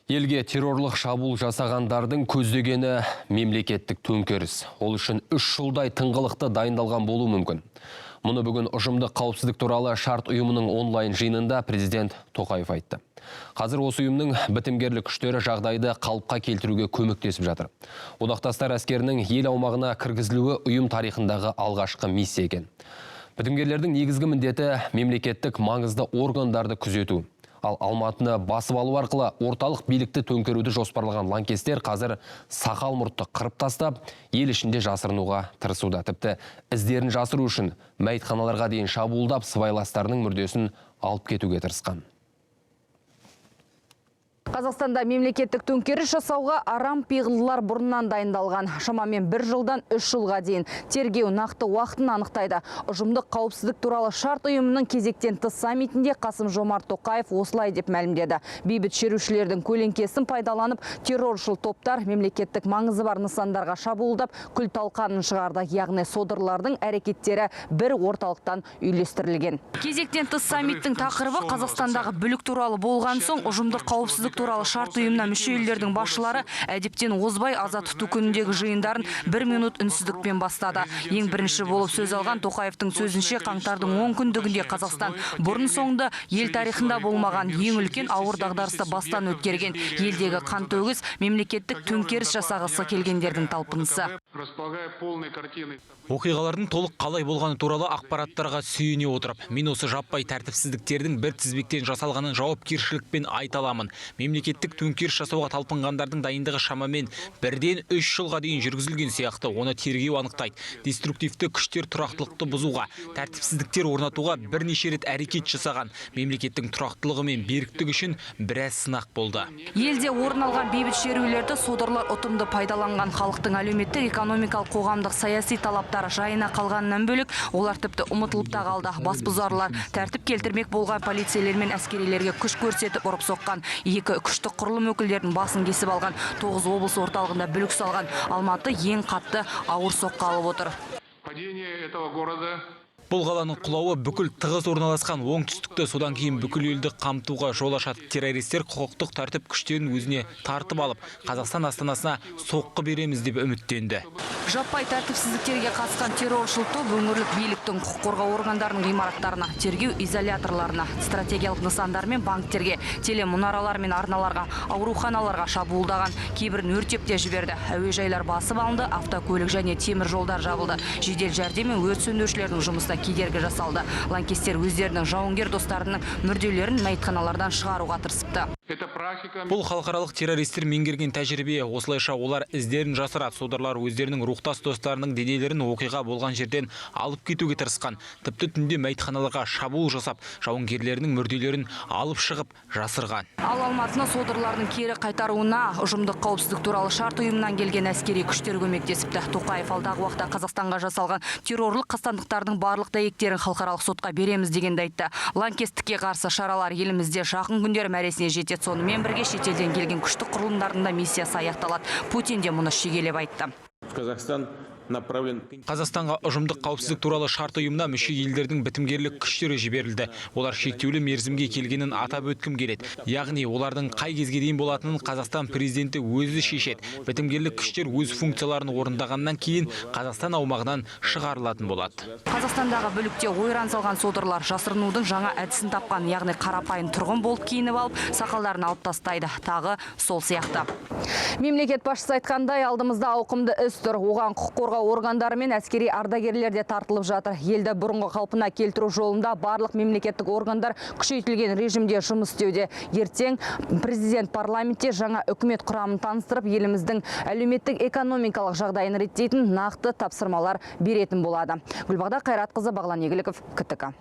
Елге террорлық шабуыл жасағандардың көздегені мемлекеттік төңкеріс. Ол үшін 3 жылдай тыңғылықты дайындалған болуы мүмкін. Мұны бүгін Ұжымдық қауіпсіздік туралы шарт ұйымының онлайн жиынында президент Тоқаев айтты. Қазір осы ұйымның бітімгерлік күштері жағдайды қалыпқа келтіруге көмектесіп жатыр. Одақтастар әскерінің ел аумағына кіргізілуі ұйым тарихындағы алғашқы миссия екен. Бітімгерлердің негізгі міндеті – мемлекеттік маңызды органдарды күзету. Ал Алматыны басып алу арқылы орталық билікті төңкеруді жоспарлаған лаңкестер қазір сақал мұртты қырып тастап, ел ішінде жасырынуға тырысуда. Тіпті іздерін жасыру үшін мәйітханаларға дейін шабуылдап, сыбайластарының мүрдесін алып кетуге тырысқан. Қазақстанда мемлекеттік төңкеріс жасауға арам пиғылдылар бұрыннан дайындалған. Шамамен 1 жылдан 3 жылға дейін. Тергеу нақты уақытын анықтайды. Ұжымдық қауіпсіздік туралы шарт ұйымының кезектен тыс саммитінде Қасым Жомарт Тоқаев осылай деп мәлімдеді. Бейбіт шерушілердің көлеңкесін пайдаланып, терроршыл топтар мемлекеттік маңызы бар нысандарға шабуылдап, күл талқанын шығарды. Яғни содырлардың әрекеттері бір орталықтан үйлестірілген. Кезектен тыс саммиттің тақырыбы Қазақстандағы бүлік туралы болған соң, Ұжымдық қауіпсіздік туралы шарт ұйымына мүше елдердің басшылары әдептен озбай аза тұту күніндегі жиындарын бір минут үнсіздікпен бастады. Ең бірінші болып сөз алған Тоқаевтың сөзінше, қаңтардың 10 күндігінде Қазақстан бұрын соңды ел тарихында болмаған ең үлкен ауыр дағдарысты бастан өткерген. Елдегі қантөгіс – мемлекеттік төңкеріс жасағысы келгендердің талпынысы. Располагая полной картиной. Оқиғалардың толық қалай болғаны туралы ақпараттарға сүйене отырып, мен осы жаппай тәртіпсіздіктердің бір тізбектен жасалғанын жауапкершілікпен айта аламын. Мемлекеттік төңкеріс жасауға талпынғандардың дайындығы шамамен 1-ден 3 жылға дейін жүргізілген сияқты. Оны тергеу анықтайды. Деструктивті күштер тұрақтылықты бұзуға, тәртіпсіздіктер орнатуға бірнеше рет әрекет жасаған. Мемлекеттің тұрақтылығы мен беріктігі үшін біраз сынақ болды. Елде орын алған бейбіт шерулерді содырлар ұтымды пайдаланған. Халықтың әлеуметтік, экономикалық, қоғамдық, саяси талаптары жайына қалғанынан бөлек, олар тіпті ұмытылып та қалды. Басбұзарлар тәртіп келтірмек болған полицейлер мен әскерилерге күш көрсетіп, ұрып соққан. Екі күштік құрылым өкілдерінің басын кесіп алған. Тоғыз облыс орталығында бүлік салған. Алматы ең қатты ауыр соққы алып отыр. Падение этого города Бұл қаланың құлауы бүкіл тығыз орналасқан оңтүстікті, содан кейін бүкіл елді қамтуға жол ашады. Террористер құқықтық тәртіп күштерін өзіне тартып алып, Қазақстан астанасына соққы береміз деп үміттенді. Жаппай тәртіпсіздіктерге қатысқан терроршыл топ өңірлік биліктің, құқық қорғау органдарының ғимараттарына, тергеу изоляторларына, стратегиялық нысандар мен банктерге, телемұнаралар мен арналарға, ауруханаларға шабуылдаған. Кейбірін өртеп те жіберді. Әуежайлар басып алынды, автокөлік және темір жолдар жабылды. Жедел жәрдем мен өрт сөндірушілердің жұмысына кедергі жасалды. Лаңкестер өздерінің жауынгер достарының мүрделерін мәйітханалардан шығаруға тырысыпты. Это практика Бұл халықаралық террористер меңгерген тәжірибе. Осылайша олар іздерін жасырады. Содырлар өздерінің рухтас достарының денелерін оқиға болған жерден алып кетуге тырысқан. Тіпті түнде мәйітханаларға шабуыл жасап, жауынгерлерінің мүрделерін алып шығып, жасырған. Ал Алматыны содырлардың кері қайтаруына Ұжымдық қауіпсіздік туралы шарт ұйымынан келген әскери күштер көмектесіпті. Тоқаев алдағы уақытта Қазақстанға жасалған террорлық қастандықтардың барлық дәйектерін халықаралық сотқа береміз дегенді айтты. Лаңкестікке қарсы шаралар елімізде жақын күндері мәресіне жетеді. Сонымен бірге шетелден келген күштік құрылымдардың да миссиясы аяқталады. Путин де мұны шегелеп айтты. В Казахстан направлен Қазақстанға Ұжымдық қауіпсіздік туралы шарт ұйымына мүше елдердің бітімгерлік күштері жіберілді. Олар шектеулі мерзімге келгенін атап өткім келеді. Яғни олардың қай кезге дейін болатынын Қазақстан президенті өзі шешеді. Бітімгерлік күштер өз функцияларын орындағаннан кейін Қазақстан аумағынан шығарылатын болады. Қазақстандағы бүлікте ойран салған содырлар жасырынудың жаңа әдісін тапқан, яғни қарапайым тұрғын болып киініп алып, сақалдарын алып тастайды. Тағы сол сияқты. Мемлекет басшысы айтқандай, алдымызда ауқымды іс тұр. Оған құқық қорғау органдары мен әскери ардагерлер де тартылып жатыр. Елді бұрынғы қалпына келтіру жолында барлық мемлекеттік органдар күшейтілген режимде жұмыс істеуде. Ертең президент парламентте жаңа үкімет құрамын таныстырып, еліміздің әлеуметтік экономикалық жағдайын реттейтін нақты тапсырмалар беретін болады. Гүлбағда Қайратқызы, Бағлан Игіліков, КТК.